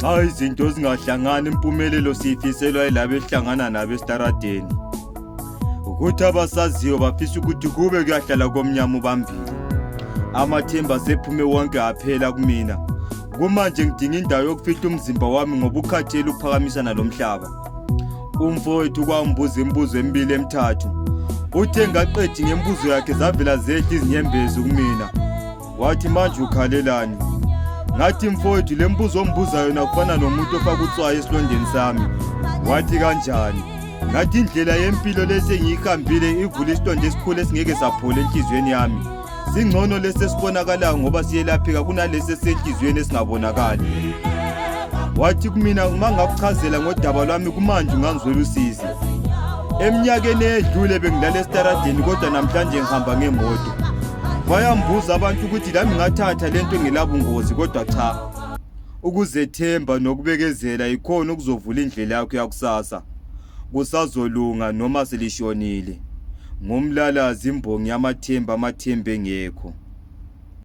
Nxa izinto zingahlangani impumelelo siyifiselwa yilabo ehlangana nabo esitaradeni. Ukuthi abasaziyo bafisa ukuthi kube kuyahlala komnyama ubambile. Amathemba sephume wonke aphela kumina. Kumanje ngidinga indawo yokufihla umzimba wami ngoba ukhathele ukuphakamisana lo mhlaba. Umfowethu kwambuza imibuzo emibili emithathu. Uthe ngaqedi ngemibuzo yakhe zavela zehla izinyembezi kumina. Wathi manje ukhalelani? Ngathi mfowethu le mbuzo ombuza yona kufana nomuntu ofaka utswayi esilondeni sami. Wathi kanjani? Ngathi indlela yempilo lesi engiyihambile ivula isilonda esikhulu esingeke saphola enhliziyweni yami. Singcono lesi esibonakalayo ngoba siyelapheka kunalesi esenhliziyweni esingabonakali. Wathi kumina uma ngakuchazela ngodaba lwami kumanje ungangizwela usizi. Eminyakeni eyedlule bengilala esitaradeni kodwa namhlanje ngihamba ngemoto. Bayambuza abantu ukuthi lami ngathatha lento engelabungozi kodwa cha. Ukuzethemba nokubekezela yikhona okuzovula indlela yakho yakusasa. Kusazolunga noma selishonile. Ngumlalazi imbongi yamathemba amathemba engekho.